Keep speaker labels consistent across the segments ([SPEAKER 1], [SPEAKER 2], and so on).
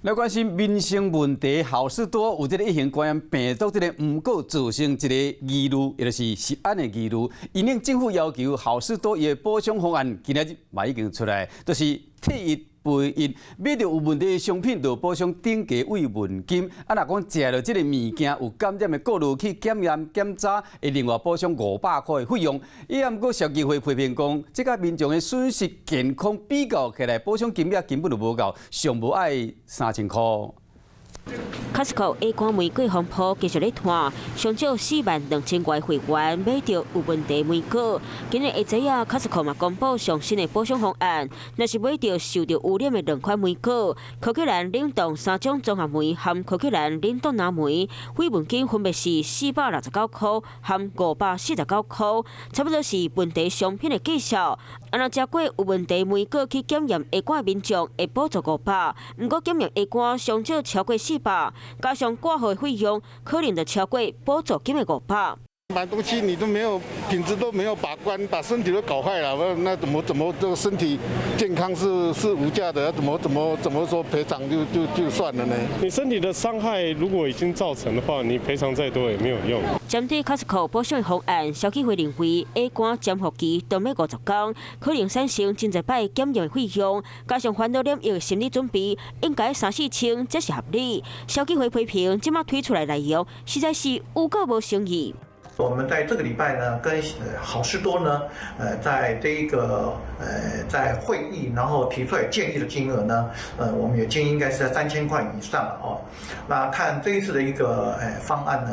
[SPEAKER 1] 來關心民生問題，好市多有這个乙型肝炎病毒這个毋過造成一个疑慮，也就是食安的疑慮。因應政府要求，好市多伊的補償方案今仔日嘛已經出來，就是退一賠一，買著有問題的商品就補償等價慰問金。啊，若講食著這个物件有感染的顧慮去檢驗檢查，會另外補償500塊的費用。伊毋過消基會批評講，這佮民眾的損失健康比較起來，補償金額根本就無夠，上無愛3000塊。
[SPEAKER 2] Costco 乙肝玫瑰風波繼續咧拖，上少4萬2千外會員買著有問題玫果。今日下晝啊，Costco 嘛公布上新的補償方案，若是買著受著污染的兩款莓果，可可蘭冷凍三種綜合莓和可可蘭冷凍藍莓，慰問金分別是469塊和549塊，差不多是問題商品的價數。啊，若食過有問題莓果去檢驗乙肝民眾會補助500，毋過檢驗乙肝上少超過400，加上掛號費用，可能就超過補助金的500。
[SPEAKER 3] 買東西你都沒有品質都沒有把關，把身體都搞壞了，那怎麼這個身體健康是無價的，怎麼說賠償就算了呢？
[SPEAKER 4] 你身體的傷害如果已經造成的話，你賠償再多也沒有用。
[SPEAKER 2] 針對 Costco 補償方案，消基會認為，乙肝潛伏期都欲50工，可能產生真濟擺檢驗費用，加上煩惱染疫的心理準備，應該三四千才是合理。消基會批評，這馬推出來內容實在是有夠無誠意。
[SPEAKER 5] 我們在這個禮拜呢，跟好市多呢，在這一個在會議，然後提出來建議的金額呢，我們也建議應該是在3000塊以上哦。那看這一次的一個方案呢，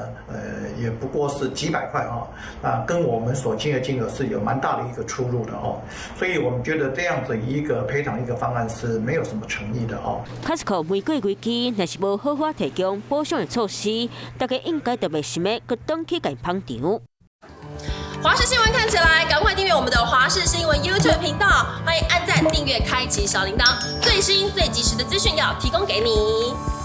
[SPEAKER 5] 也不過是幾百塊哦，那跟我們所建議的金額是有蠻大的一個出入的哦。所以我們覺得這樣子一個賠償一個方案是沒有什麼誠意的哦。
[SPEAKER 2] Costco 玫果危機若是無好好提供補償的措施，大家應該就袂想欲閣轉去共捧場。
[SPEAKER 6] 華視新聞看起來，趕快訂閱我們的華視新聞 YouTube 頻道，歡迎按讚、訂閱、開啟小鈴鐺，最新最及時的資訊要提供給你。